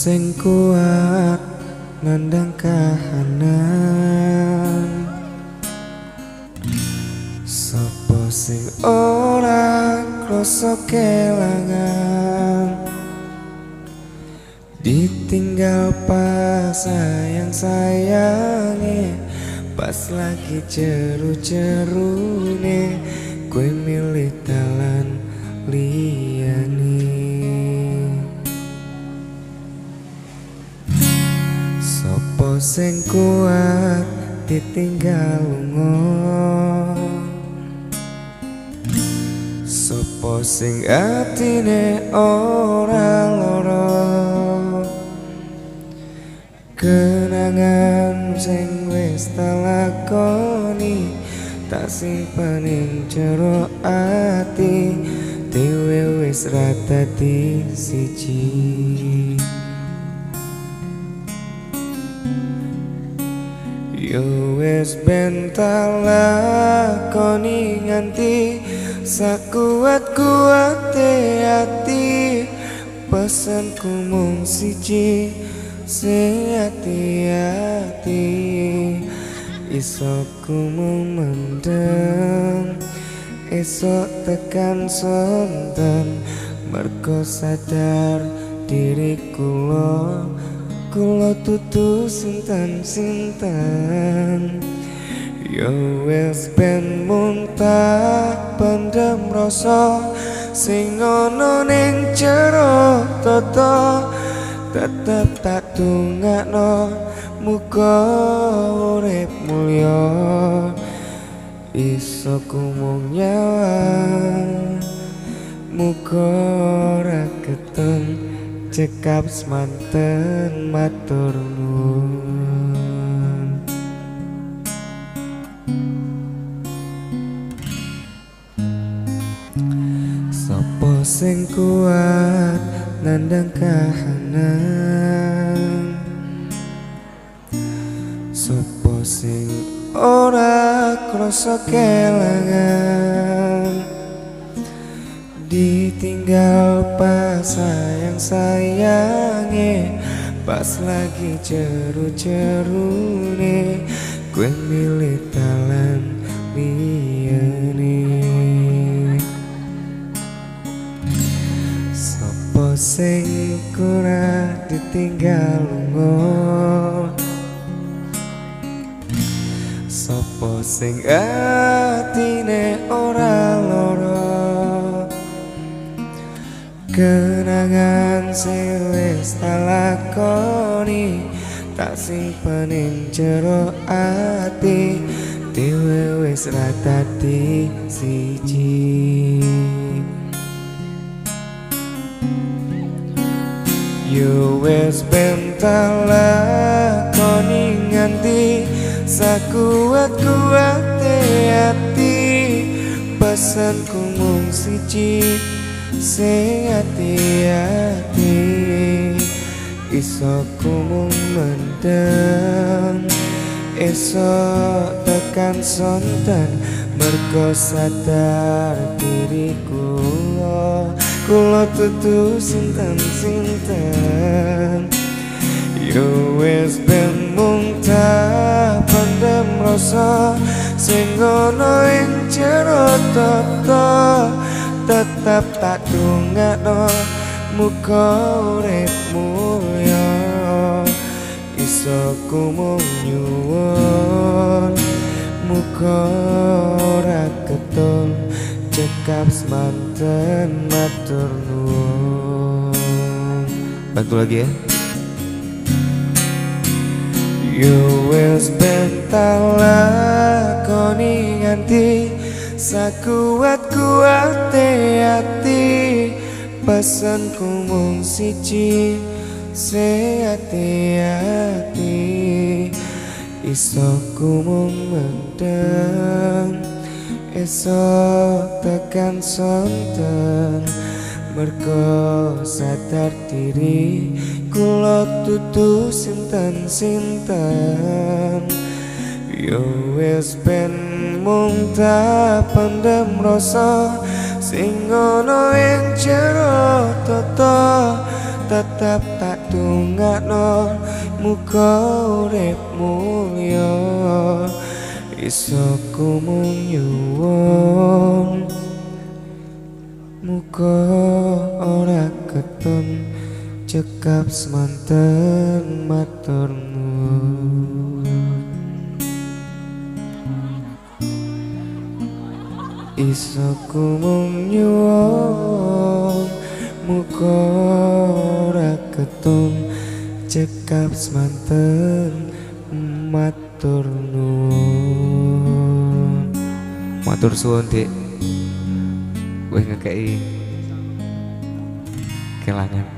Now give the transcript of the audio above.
sing kuat nandang kahanan? Sopo sing ora krasa kelangan? Ditinggal pas sayang-sayange, pas lagi jeru-jerune, kowe milih dalan liyane. Sopo sing kuat ditinggal lunga? Sopo sing atine ora lara? Kenangan sing wis tak lakoni tak simpen ing jero ati, dhewe wis ra dadi siji. Yo wis ben tak lakoni nganti sakuat-kuate ati, pesenku mung siji, sing ati-ati. Isoku mung mendem, esok tekan sonten, mergo sadar diri kula, kula tutu sinten-sinten. Yo wis ben mung tak pendem rasa sing ana ning jero toto, tetep tak dongakno muga urip mulya. Iso ku mung nyawang, muga ora keteng, cekap semanten matur nuwun. Sopo sing kuat nandang kahanan? Sopo sing ora krasa kelangan? Ditinggal pas sayang-sayange, pas lagi jeru-jerune, kowe milih dalan liyane. Sopo sing kurang ditinggal lunga? Sopo sing atine ora lara? Kenangan sing wis tak lakoni tak simpen ing jero ati, dhewe wis ra dadi siji. Yo wis ben tak lakoni nganti sakuat-kuate ati, pesenku mung siji, sing ati-ati. Isoku mung mendem, esok tekan sonten, mergo sadar diri kula, kula tutu sinten-sinten. Yo wis ben mung tak pendem rasa sing ana ing jero toto, tetep tak dongakno muga urip mulya. Isoku mung nyuwun muga ora ketun, cekap semanten matur nuwun. Bantu lagi ya. Yo wis ben tak lakoni nganti sakuat-kuate ati, pesenku mung siji, sing ati-ati. Isoku mung mendem, esok tekan sonten, mergo sadar diri kula tutu sinten-sinten. Yo wis ben mung tak pendem rasa sing ana ing jero toto, tetep tak dungakno muga urip mulya. Iso ku mung nyuwun muga ora ketun cekap semanten matur nuwun. Iso ku mung nyuwun muga ora ketun cekap semanten matur nuwun. Matur suwun Dik, wis ngekeki kelangan.